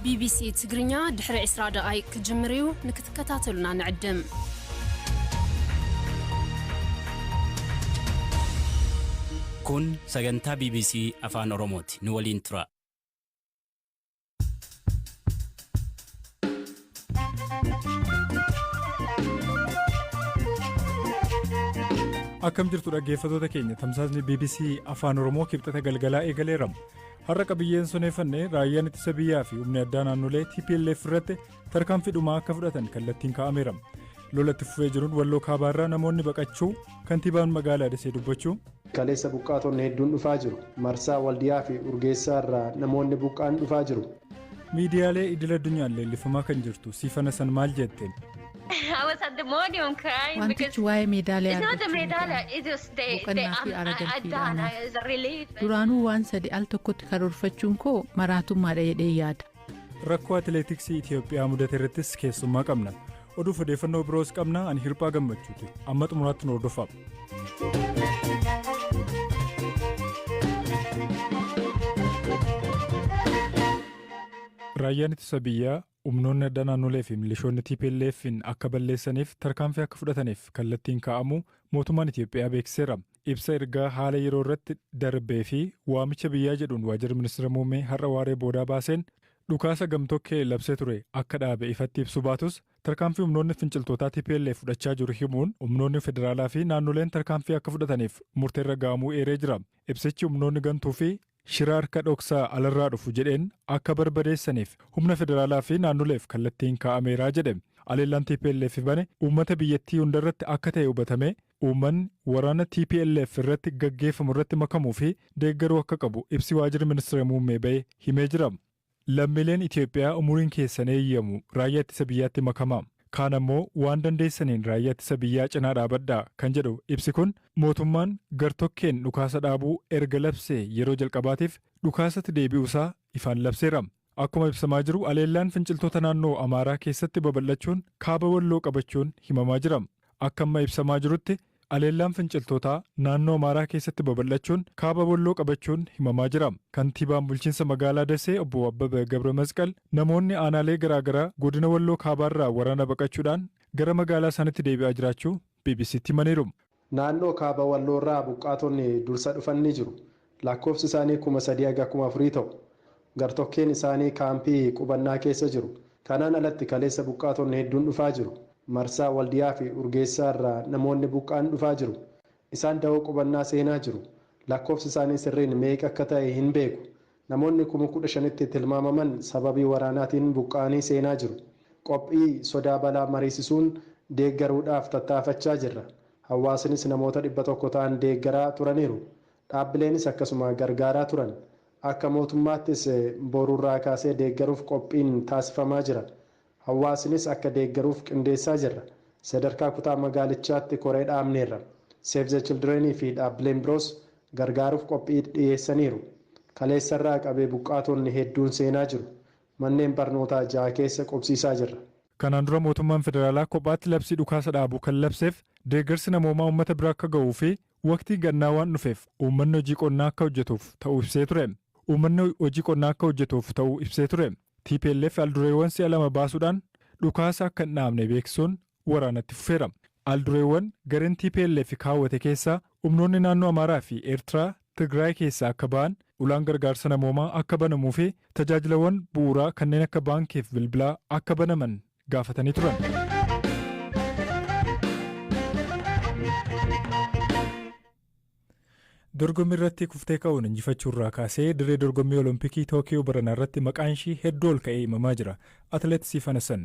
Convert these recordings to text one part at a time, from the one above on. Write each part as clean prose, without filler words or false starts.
ቢቢሲ ትግርኛ ድሕሪ 20 ደቓይቅ ክጅምር እዩ። ንክትከታተሉና ንዕድም። Kun sagantaa BBC Afaan Oromooti. Nu waliin tura. Akkam jirtu dhaggeeffattoota keenya, tamsaasni BBC Afaan Oromoo Kibxata galgalaa eegaleera. Har'a qabiyyeen soneeffanne raayyaan ittisa biyyaa fi humni addaa naannolee TPLF irratti tarkaanfii dhumaa akka fudhatan kallattiin kaa'ameera. Lolatti fufee jiruun Walloo Kaabaarraa namoonni baqachuu kantiibaan magaalaa Dasee dubbachuu. Kaleessa buqqaatonni hedduun dhufaa jiru. Marsaa Waldiyaa fi Urgeessaa irraa namoonni buqqaan dhufaa jiru. Miidiyaalee idil addunyaan leellifamaa kan jirtu Siifan Hasan maal jette? Wantichi waa'ee meedaaliyaa argachuu boqonnaa fi aara galfiidha. Duraanuu waan sadi al tokkotti karoorfachuun koo maraatummaadha jedhee yaada. Rakkoo atileetiksii Itoophiyaa mudate irrattis keessummaa qabna. Oduuf odeeffannoo biroos qabna. Ani Hirphaa Gammachuuti. Amma xumuraatti nu hordofaa. Raayyaan ittisa biyyaa humnoonni addaa naannolee fi milishoonni TPLF'n akka balleessaniif tarkaanfii akka fudhataniif kallattiin kaa'amu mootummaan Itoophiyaa beeksiseera. Ibsa ergaa haala yeroo irratti darbee fi waamicha biyyaa jedhuun waajjirri ministeera muummee har'a waaree boodaa baaseen dhukaasa gamtokkee labsee ture akka dhaabe ifatti ibsu baatus, tarkaanfii humnoonni finciltootaa TPLF fudhachaa jiru himuun humnoonni federaalaa fi naannoleen tarkaanfii akka fudhataniif murteerra ga'amuu eeree jira. Ibsichi humnoonni gantuu fi shira harka dhoksaa alarraa dhufu jedheen akka barbadeessaniif humna federaalaa fi naannoleef kallattiin kaa'ameeraa jedhe. Aleellaan TPLF bane uummata biyyattii hundarratti akka ta'e hubatame uummanni waraana TPLF irratti gaggeeffamu irratti makamuu fi deeggaruu akka qabu ibsi waajjirri ministeera muummee ba'e himee jira. Lammiileen Itoophiyaa umuriin keessan eeyyamu raayyaa ittisa biyyaatti makamaa. Kaan ammoo waan dandeessaniin raayyaa ittisa biyyaa cinaa dhaabadhaa kan jedhu ibsi kun, mootummaan gartokkeen dhukaasa dhaabuu erga labsee yeroo jalqabaatiif dhukaasatti deebi'uusaa ifaan labseera. Akkuma ibsamaa jiru, aleellaan finciltoota naannoo Amaaraa keessatti babal'achuun kaaba Walloo qabachuun himamaa jira. Akka amma ibsamaa jirutti, aleellaan finciltootaa naannoo Amaaraa keessatti babal'achuun kaaba Walloo qabachuun himamaa jira. Kantiibaan bulchiinsa magaalaa Dasee obbo Abbabee Gabra Masqal namoonni aanaalee garaagaraa godina Walloo kaabaarraa waraana baqachuudhaan gara magaalaa isaaniitti deebi'aa jiraachuu BBCtti himaniiru. Naannoo kaaba Walloorraa buqqaatonni dursa dhufan ni jiru. Lakkoofsi isaanii 3000 haga 4000 ta'u. Gartokkeen isaanii kaampii qubannaa keessa jiru. Kanaan alatti kaleessa buqqaatonni hedduun dhufaa jiru. Marsaa Waldiyaa fi Urgeessaa irraa namoonni buqqaan dhufaa jiru. Isaan da'oo qubannaa seenaa jiru. Lakkoofsi isaanii sirriin meeqa akka ta'e hin beeku. Namoonni 15,000tti tilmaamaman sababii waraanaatiin buqqaanii seenaa jiru. Qophii sodaa balaa mariisisuun deeggaruudhaaf tattaafachaa jirra. Hawaasnis namoota 100 ta'an deeggaraa turaniiru. Dhaabbileenis akkasuma gargaaraa turan. Akka mootummaattis boruurraa kaasee deeggaruuf qophiin taasifamaa jira. Hawaasnis akka deeggaruuf qindeessaa jirra. Sadarkaa kutaa magaalichaatti koree dhaabneerra. Save the Children fi dhaabbileen biroos gargaaruuf qophii dhiyeessaniiru. Kaleessarraa qabee buqqaatonni hedduun seenaa jiru. Manneen barnootaa ja'a keessa qubsiisaa jirra. Kanaan dura mootummaan federaalaa kophaatti labsii dhukaasa dhaabuu kan labseef deeggarsi namoomaa uummata bira akka ga'uu fi waqtii gannaa waan dhufeef uummanni hojii qonnaa akka hojjetuuf ta'uu ibsee ture. Uummanni hojii qonnaa akka hojjetuuf ta'uu ibsee ture. TPLF aldureewwan si'a lama baasuudhaan dhukaasa akka hin dhaabne beeksisuun waraanatti fufeera. Aldureewwan gareen TPLF kaawwate keessaa humnoonni naannoo Amaaraa fi Eertiraa Tigraay keessaa akka ba'an, ulaan gargaarsa namoomaa akka banamuu fi tajaajilawwan bu'uuraa kanneen akka baankii fi bilbilaa akka banaman gaafatanii turan. Dorgommii irratti kuftee ka'uun injifachuu irraa kaasee dirree dorgommii Olompikii Tookiyoo baranaa irratti maqaan ishii hedduu ol ka'ee himamaa jira. Atileet Siifan Hasan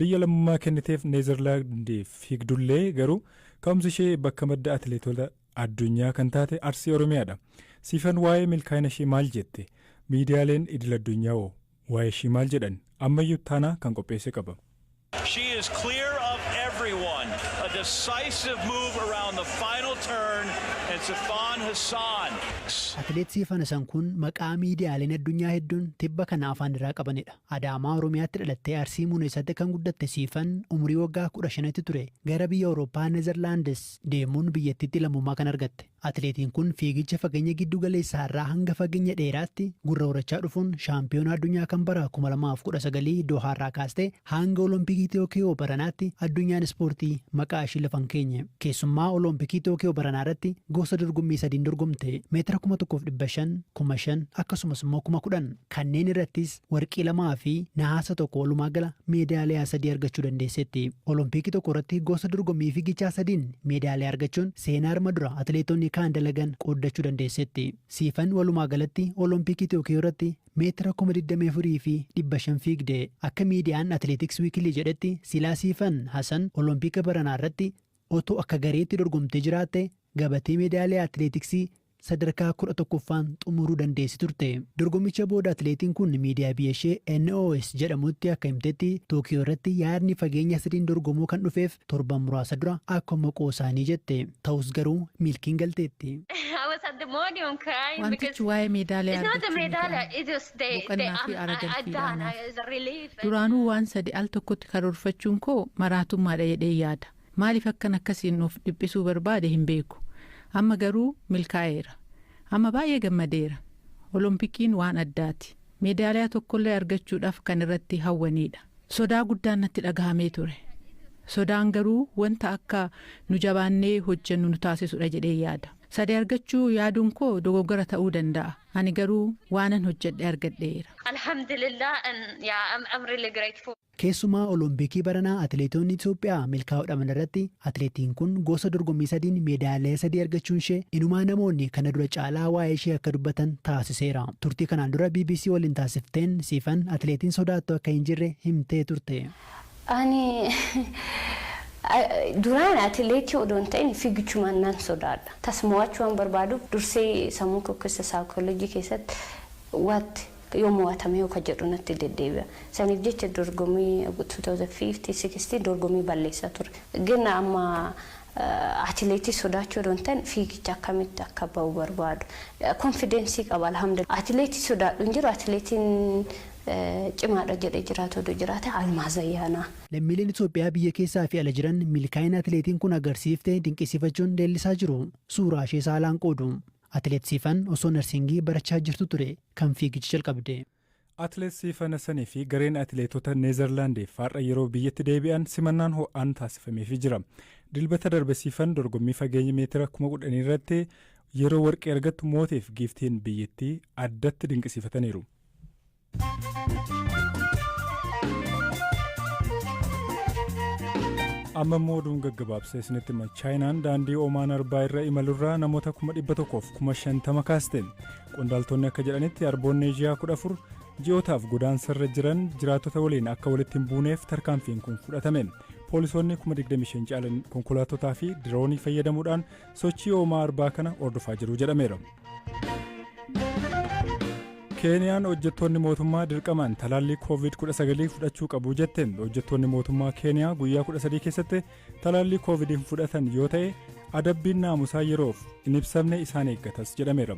biyya lammummaa kenniteef Neezerlaandiif fiigdullee, garuu ka'umsi ishee bakka madda atileetota addunyaa kan taate Arsii Oromiyaadha. Siifan waa'ee milkaa'ina ishee maal jette? Miidiyaaleen idil addunyaa hoo waa'ee ishii maal jedhan? Ammayyuu Taanaa kan qopheesse qaba. She is clear of everyone. A decisive move around the final turn, and Sifan Hassan. Atileet Siifan Hasan kun maqaa miidiyaaleen addunyaa hedduun tibba kana afaan irraa qabanidha. Adaamaa Oromiyaatti dhalattee Arsii Muuneessatti kan guddatte Siifan umurii waggaa 15tti ture gara biyya Awurooppaa Neezerlaandis deemuun biyyattiitti lammummaa kan argatte. Atileetiin kun fiigicha fageenya giddu galeessaa irraa hanga fageenya dheeraatti gurra horachaa dhufuun shaampiyoona addunyaa kan bara 2019 Dohaarraa kaastee hanga Olompikii Tookiyoo baranaatti addunyaan ispoortii maqaa ishii lafa hin keenye. Keessumaa Olompikii Tookiyoo baranaa irratti gosa dorgommii sadiin dorgomte: meetira 1500, 5000 akkasumas immoo 10,000. Kanneen irrattis warqii lamaa fi nahaasa tokko, walumaa gala meedaaliyaa sadii argachuu dandeesseetti. Olompikii tokko irratti gosa dorgommii fiigichaa sadiin meedaaliyaa argachuun seenaa arma dura atileetonni kaan dalagan qooddachuu dandeesseetti. Siifan walumaa galatti Olompikii Tookiyoo irratti meetira 24,500 fiigde. Akka miidiyaan Athletics Weekly jedhetti, silaa Siifan Hasan Olompika baranaa irratti otoo akka gareetti dorgomtee jiraatte, gabatee meedaaliyaa atileetiksii sadarkaa 11ffaan xumuruu dandeessi turte. Dorgommicha booda atileetiin kun miidiyaa biyya ishee NOS jedhamutti akka himtetti, Tookiyoo irratti yaadni fageenya sadiin dorgomuu kan dhufeef torban muraasa dura akkuma qoosaanii jette. Ta'us garuu milkiin galteetti. Wantichi waa'ee meedaaliyaa argachuu miti, boqonnaa fi aara galfiidha. Duraanuu waan sadi al tokkotti karoorfachuun koo maraatummaadha jedhee yaada. Maaliif akkan akkasiin of dhiphisuu barbaade hin beeku. Amma garuu milkaa'eera. Amma baay'ee gammadeera. Olompikiin waan addaati. Meedaaliyaa tokkollee argachuudhaaf kan irratti hawwaniidha. Sodaa guddaan natti dhagahamee ture. Sodaan garuu wanta akka nu jabaannee hojjennu nu taasisudha jedhee yaada. Sadii argachuu yaaduun koo dogoggora ta'uu danda'a. Ani garuu waanan hojjedhe argadheera. Keessumaa Olompikii baranaa atileetonni Itoophiyaa milkaa'uu dhaban irratti atileetiin kun gosa dorgommii sadiin meedaaliyaa sadii argachuun ishee inumaa namoonni kana dura caalaa waa'ee ishee akka dubbatan taasiseera. Turtii kanaan dura BBC waliin taasifteen Siifan atileetiin sodaattu akka hin jirre himtee turte. Ani duraan atileetii odoo hin ta'in fiigichumaan nan sodaadha. Tasuma mo'achuu waan barbaaduuf dursee sammuu koo keessa, saayikooloojii keessatti waatti yoo mo'atame yoo ka jedhu natti deddeebi'a. Saniif jecha dorgommii 2050 60 dorgommii balleessaa ture. Gina amma atileetii sodaachuu odoo hin ta'in fiigicha akkamitti akka bahu barbaadu. Confidence qaba, alhamdulillah. Atileetii sodaadhu hin jiru, atileetiin cimaadha jedhee jiraatu odoo jiraate Almaaz Ayyaanaa. Lammiileen Itoophiyaa biyya keessaa fi ala jiran milkaa'ina atileetiin kun agarsiifte dinqisiifachuun leellisaa jiru. Suuraa ishee saalaan qoodu. Atileet Siifan osoo narsingii barachaa jirtu ture kan fiigicha jalqabde. Atileet Siifan Hassanii fi gareen atileetota Neezerlaandiif har'a yeroo biyyatti deebi'an simannaan ho'aan taasifameefii jira. Dilbata darbe Siifan dorgommii fageenya meetira 10,000 irratti yeroo warqee argattu mootiif giiftiin biyyattii addatti dinqisiifataniiru. Amma immoo oduun gaggabaabsee isinitti hima. Chaayinaan daandii Oomaan arbaa irra imalurraa namoota 150,000 kaaste. Qondaaltonni akka jedhanitti arboonni Eeshiyaa 14 ji'ootaaf godaansarra jiran jiraattota waliin akka walitti hin buuneef tarkaanfiin kun fudhatame. Poolisoonni 25,000 caalan konkolaatotaa fi diroonii fayyadamuudhaan sochii oomaa arbaa kana hordofaa jiru jedhameera. Keeniyaan hojjettoonni mootummaa dirqamaan talaallii COVID-19 fudhachuu qabu jette. Hojjettoonni mootummaa Keeniyaa guyyaa 13 keessatti talaallii COVID hin fudhatan yoo ta'e, adabbiin naamusaa yeroof hin ibsamne isaan eeggatas jedhameera.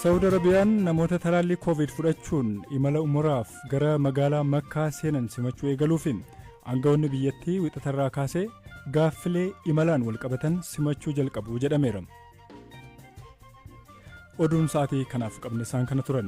Saawud Arabiyaan namoota talaallii COVID fudhachuun imala umuraaf gara magaalaa Makkaa seenan simachuu eegaluufi aangawoonni biyyattii wixatarraa kaasee gaaffilee imalaan walqabatan simachuu jalqabu jedhameera. Oduun sa'aatii kanaaf qabne isaan kana turan.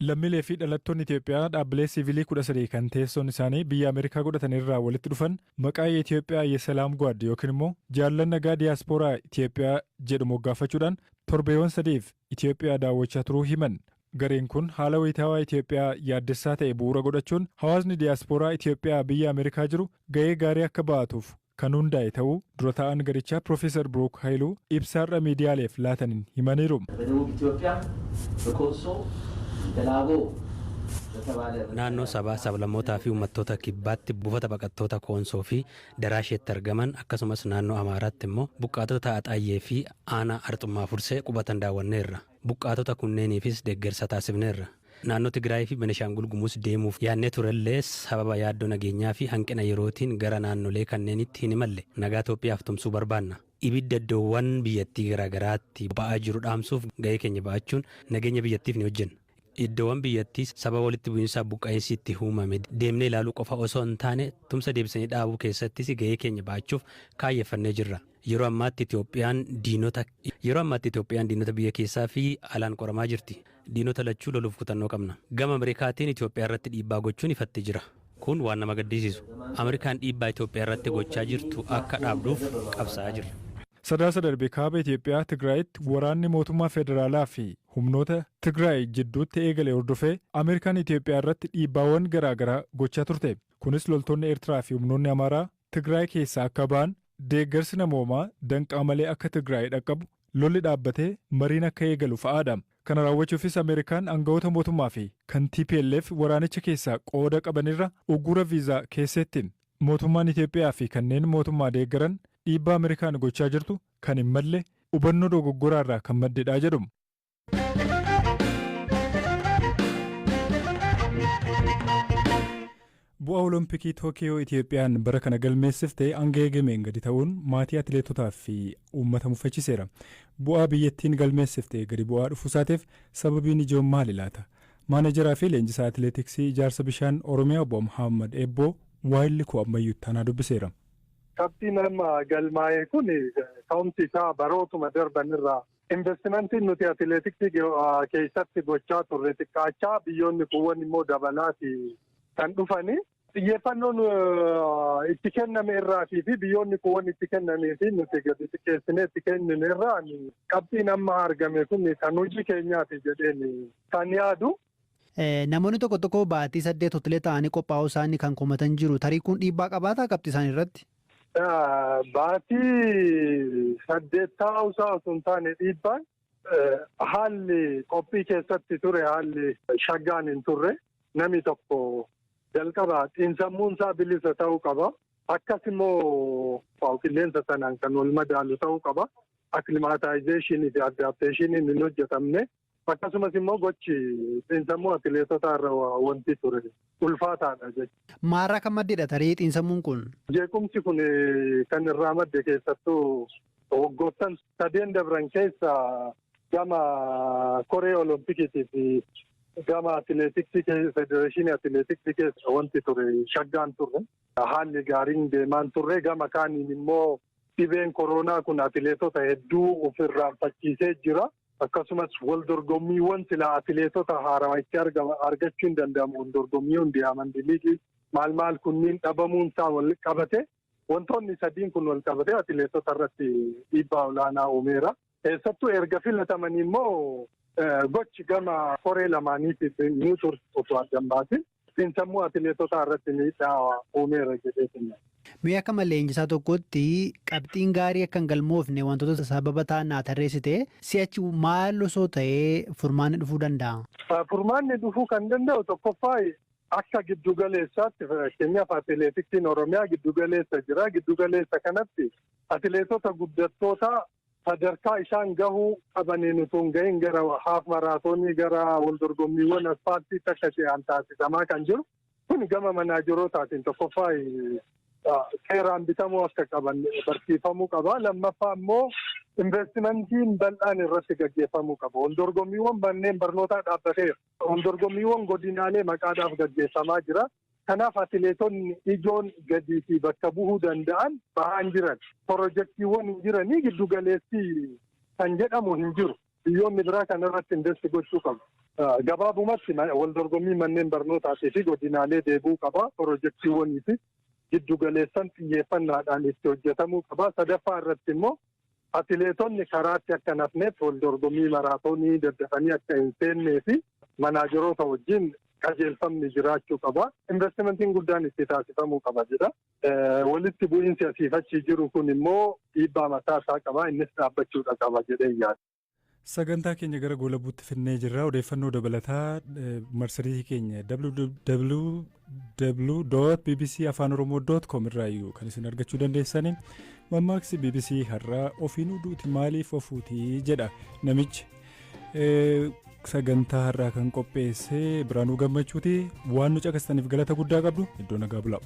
Lammiilee fi dhalattoonni Itoophiyaa dhaabbilee siivilii 13 kan teessoon isaanii biyya Ameerikaa godhatan irraa walitti dhufan maqaa የኢትዮጵያ የሰላም ጓድ yookiin immoo jaallan nagaa diyaaspooraa Itoophiyaa jedhu moggaafachuudhaan torbeewwan sadiif Itoophiyaa daawwachaa turuu himan. Gareen kun haala wayitaawaa Itoophiyaa yaaddessaa ta'e bu'uura godhachuun hawaasni diyaaspooraa Itoophiyaa biyya Ameerikaa jiru ga'ee gaarii akka ba'atuuf kan hundaa'e ta'uu dura taa'an garichaa Piroofeesar Biruuk Haayiluu ibsaarra miidiyaaleef laataniin himaniiru. በደቡብ ኢትዮጵያ በኮንሶ ደላቦ በተባለ Naannoo sabaa sablammootaa fi uummattoota kibbaatti buufata baqattoota Koonsoo fi Daraasheetti argaman, akkasumas naannoo Amaaraatti immoo buqqaatota Axaayyee fi aanaa Arxummaa Fursee qubatan daawwanneerra. Buqqaatota kunneeniifis deeggarsa taasifneerra. Naannoo Tigraay fi Benishaangul Gumuz deemuuf yaadnee turellee, sababa yaaddoo nageenyaa fi hanqina yerootiin gara naannolee kanneenitti hin imalle. Nagaa Itoophiyaaf tumsuu barbaanna. Ibidda iddoowwan biyyattii garaagaraatti ba'aa jiru dhaamsuuf ga'ee keenya ba'achuun nageenya biyyattiif ni hojjenna. Iddoowwan biyyattii sababa walitti bu'iinsaa buqqa'iinsi itti uumame deemnee ilaaluu qofa osoo hin taane, tumsa deebisanii dhaabuu keessattis gahee keenya baachuuf kaayyeffannee jirra. Yeroo ammaatti Itoophiyaan diinota biyya keessaa fi alaan qoramaa jirti. Diinota lachuu loluuf kutannoo qabna. Gama Ameerikaatiin Itoophiyaa irratti dhiibbaa gochuun ifatti jira. Kun waan nama gaddisiisu. Ameerikaan dhiibbaa Itoophiyaa irratti gochaa jirtu akka dhaabduuf qabsaa'aa jirra. Sadaasa darbe kaaba Itoophiyaa Tigraayitti waraanni mootummaa federaalaa fi humnoota Tigraay jidduutti eegale hordofee Ameerikaan Itoophiyaa irratti dhiibbaawwan garaagaraa gochaa turte. Kunis loltoonni Eertiraa fi humnoonni Amaaraa Tigraay keessaa akka ba'an, deeggarsi namoomaa danqaa malee akka Tigraay dhaqqabu, lolli dhaabbatee mariin akka eegalu fa'aadha. Kana raawwachuufis Ameerikaan aangawoota mootummaa fi kan TPLF waraanicha keessaa qooda qabanirra uggura viizaa keesseetti. Mootummaan Itoophiyaa fi kanneen mootummaa deeggaran dhiibbaa Ameerikaan gochaa jirtu kan hin malle, hubannoo dogoggoraa irraa kan maddedha jedhu. Bu'aa Olompikii Tookiyoo Itoophiyaan bara kana galmeessifte hanga eegameen gadi ta'uun maatii atileetotaa fi uummata mufachiiseera. Bu'aa biyyattiin galmeessifte gadi bu'aa dhufuusaatiif sababiin ijoon maali laata? Maanajaraa fi leenjisaa atileetiksii Ijaarsa Bishaan Oromiyaa Obbo Muhammad Ebboo waayilli koo Ammayyuu Taanaa dubbiseera. Qabxiin amma galmaa'e kun ka'umsi isaa barootuma darban irraa investimentiin nuti atileetiksii keessatti gochaa turre xiqqaachaa, biyyoonni kuuwwan immoo dabalaati kan dhufani. Xiyyeeffannoon itti kenname irraatii fi biyyoonni kuuwwan itti kennamee fi nuti gadi xiqqeessinee itti kennine irraa qabxiin amma argame kun kan hojii keenyaati jedheen kan yaadu. Namoonni tokko tokko baatii 8 hoteela ta'anii qophaa'uu isaanii kan komatan jiru. Tarii kun dhiibbaa qabaataa qabxii isaanii irratti? Baatii 8 taa'uu isaa osoo hin taane, dhiibbaan haalli qophii keessatti ture haalli shaggaan hin turre. Namni tokko jalqaba xiinsammuun isaa bilisa ta'uu qaba. Akkas immoo qilleensa sanaan kan wal madaalu ta'uu qaba. Acclimatization fi adaptation hin hojjetamne. Akkasumas immoo gochi xiinsammuu atileetotaa irra wanti ture ulfaataadha jechuudha. Maarraa kan maddedha tarii xiinsammuun kun? Jeequmsi kun kan irraa madde keessattuu waggoottan sadeen dabran keessa gama koree Olompikiitii fi gama atileetiksii, federeeshinii atileetiksii keessa wanti ture shaggaan turre. Haalli gaariin deemaan turre. Gama kaaniin immoo dhibeen koronaa kun atileetota hedduu ofirraanfachiisee jira. Akkasumas wal dorgommiiwwan silaa atileetota haarawaa itti argachuu hin danda'amu. Wal dorgommiiwwan Diamond League maal maal kunniin dhabamuun isaa wal qabate, wantoonni sadiin kun wal qabate atileetota irratti dhiibbaa olaanaa uumeera. Keessattuu erga filatamanii immoo gochi gama koree lamaaniitiif ni osoo addan baasin xiinsammuu atileetotaa irratti miidhaa uumeera jedhee. Mee akka leenjisaa tokkotti qabxiin gaarii akka hin galmoofne wantoota sababa ta'an naa tarreessite, si'achi maal osoo ta'ee furmaanni dhufuu danda'a? Furmaanni dhufuu kan danda'u tokkoffaa akka giddugaleessaatti, fakkeenyaaf atileetiksiin Oromiyaa giddugaleessa jira. Giddugaleessa kanatti atileetota guddattoota sadarkaa isaan gahuu qabaniin utuu hin gahin gara half marathon, gara wal dorgommiiwwan asfaaltiitti akka ce'an taasisamaa kan jiru. Kun gama manaajerootaatiin tokkoffaa seeraan bitamuu akka qaban barsiifamuu qaba. Lammaffaa immoo investimentiin bal'aan irratti gaggeeffamuu qaba. Wal dorgommiiwwan manneen barnootaa dhaabbateera. Wal dorgommiiwwan godinaalee maqaadhaaf gaggeeffamaa jira. Kanaaf atileetonni ijoon gadii fi bakka bu'uu danda'an bahaan jiran. Pirojektiiwwan hin jiranii, giddu galeessi kan jedhamu hin jiru. Biyyoonni biraa kanarratti invest gochuu qabu. Gabaabumatti wal dorgommii manneen barnootaatii fi godinaalee deebi'uu qaba. Pirojektiiwwanii fi giddu galeessan xiyyeeffannaadhaan itti hojjetamuu qaba. Sadaffaa irratti immoo atileetonni karaatti akka nafneef wal dorgommii maraatoonii daddafanii akka hin seennee fi manaajeroota wajjin qajeelfamni jiraachuu qaba. Investimentiin guddaan itti taasifamuu qaba jedha. Walitti bu'iinsi asiif achi jiru kun immoo dhiibbaa mataa isaa qaba. Innis dhaabbachuudha qaba jedhee yaada. Sagantaa keenya gara goolabuutti finnee jirra. Odeeffannoo dabalataa marsariitii keenya www.bbcafaanoromoo.com irraa iyyuu kan isin argachuu dandeessani. Mammaaksi BBC har'aa "Ofiinuu duuti maaliif ofuutii?" jedha namichi. Sagantaa har'aa kan qopheesse Biraanuu Gammachuuti. Waan nu caqastaniif galata guddaa qabdu. Iddoo nagaa bulaa.